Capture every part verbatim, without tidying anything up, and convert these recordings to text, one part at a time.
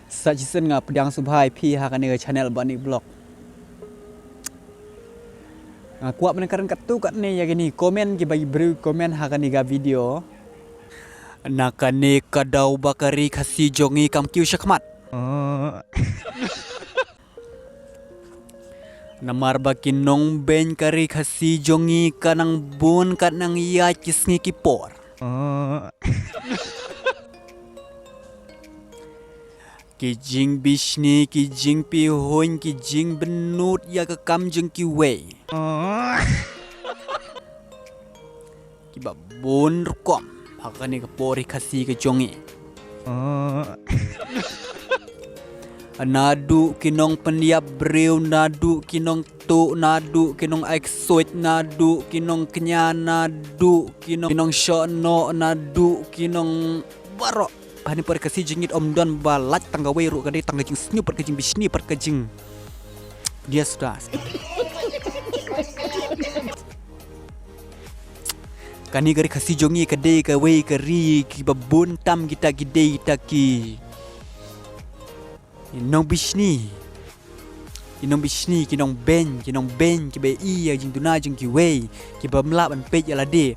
Sa shisien nga pdiang sngewbha ïa phi ha kane ka channel Bani Vlog. Nga kwah ban kren katto katne ïa kine comment kiba ki briew comment ha kane ka video. Na kane ka daw ba ka ri Khasi jong ngi kam kiew shakhmat. Namar ba ki nongbeiñ ka ri Khasi jong ngi ka nang bun ka nang ïaid ki sngi ki por. Ki jingbishni, ki jingpyrhuh, ki jingbynnud ïa ka kam jong kiwei. Kiba bun rukom ha kane ka por ri Khasi ka jong ngi. Naduh ki nongpynïap briew, naduh ki nongtuh, naduh ki nongai ksuid, naduh ki nongkñia, naduh ki nong, ki nongshohnoh, naduh ki nong baroh. Ba ha kane ka por ri Khasi jong ngi ym don ba lait tang kawei ruh, ka dei tang ka jingsniew bad ka jingbishni bad ka jing. Dia suda. Kane ka ri Khasi jong ngi ka dei kawei ka ri kiba bun tam kita ki dei kita ki nongbishni. Ki nongbishni, ki nongbeiñ, ki nongbeiñ kiba ïohi ïa ka jingduna jong kiwei, kiba ym lah ban peit ïa lade.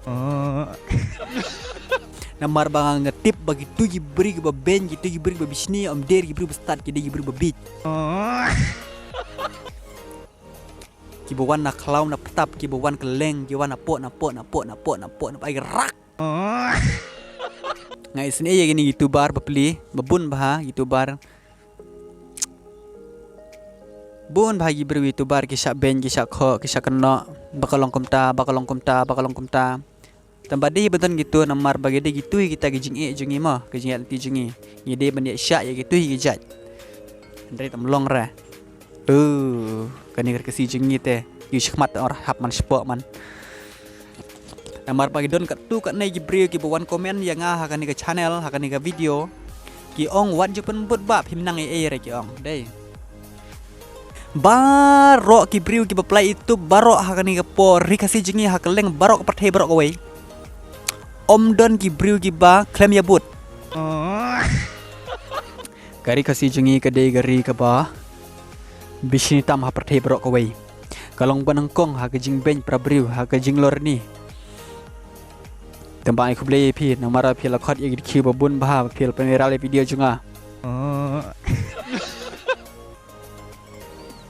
Namar ba nga tip ba kito ki briew kiba beiñ, kito ki briew kiba bishni, ym dei ki briew ba stad, ki dei ki briew ba bieit. Kiba wan na khlaw na btap, kiba wan kylleng, kiba wan napoh, napoh, napoh, napoh, napoh, napoh, ai rak. Nga isynei ïa kine YouTuber bapli, ba bun bha YouTuber. Bun bha ki briew YouTuber ki shah beiñ, ki shah khoh, ki shah kynnoh, ba ka long kumta, ba ka long kumta, ba ka long kumta. Tang ba dei ba don kito namar ba ki dei kito hi kita ki jingeh jong ngi mo, ki jingeh lynti jong ngi. Ngi dei ban ïa shah ïa kito hi ki jait. Hynrei tam long re. Uh, kane ka ri Khasi jong ngi te. Ïa shakhmat ong hap man shapoh man. Namar ba ki don katto katne ki briew kiba wan comment ïa nga ha kane ka channel, ha kane ka video. Ki ong wat ju pynbud ba phim nang ei ei re ki ong. Dei. Baroh ki briew kiba plie YouTube baroh ha kane ka por ri Khasi jong ngi ha kylleng baroh ka pyrthei baroh kawei. Ym don ki briew kiba khlem ïa bud. Ka ri Khasi jong ngi ka dei ka ri kaba bishni tam ha pyrthei baroh kawei. Ka long ba nyngkong ha ka jingbeiñ para briew, ha ka jinglorni. Tang ba ai khublei ïa phi namar ba phi la khot ïa ki dkhiew ba bun bha, phi la pynviral ïa video jong nga.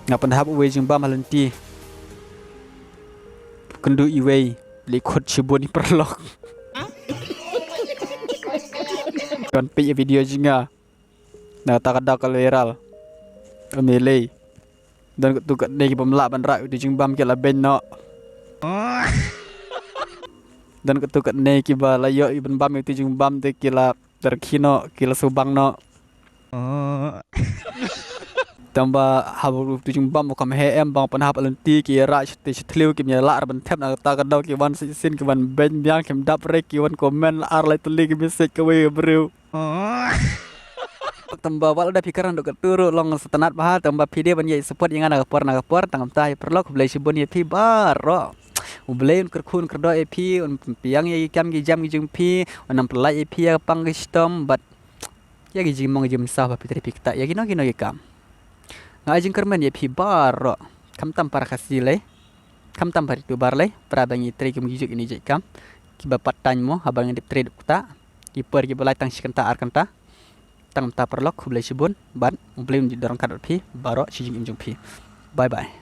Nga pynhap uwei jingbam ha lynti. Kynduh iwei, leit khot shibun i paralok. Kan peit ïa video jong nga. Na kata ka daw ka viral. Ym lei. Don katto katne kiba ym lah ban rah ïa uto u jingbam ki la beiñ noh. Don katto katne kiba la ïoh ïa ban bam ïa uto u jingbam te ki la rkhie noh, ki la sngewbang noh. Tang ba haba uto u jingbam u kham heh em ba nga pynhap ha lynti ki ïa rah sha thliew kim ïa lah re ban thep, na kata ka daw ki wan shisien ki wan beiñ biang, kim dap re, ki wan comment ar lai tylli ki message kawei ka briew. Tang ba wat lada phi kren dok katto ruh long sngewtynnat bha, tang ba phi dei ban ïa support ïa nga na ka por na ka por, tang kumta ïa paralok, khublei shibun ïa phi baroh. U Blei un kyrkhu un kyrdoh ïa phi, un pynbiang ïa ki kam ki jam ki jong phi, un nang pyllait ïa phi ïa ka pang ka shitom bad ïa ki jingmong jingmynsaw ba phi trei phi ktah ïa kino kino ki kam. Nga ai jingkyrmen ïa phi baroh, khamtam para Khasi lei, khamtam para YouTuber lei, para ba ngi trei kum ki juk ïa kine ki jait kam kiba part time mo, haba ngi dep trei dep ktah. Ki por kiba lait tang shi kynta ar kynta. Tang kumta paralok, khublei shibun bad U Blei un ju don ryngkat bad phi baroh shi jingim jong phi. Bye bye.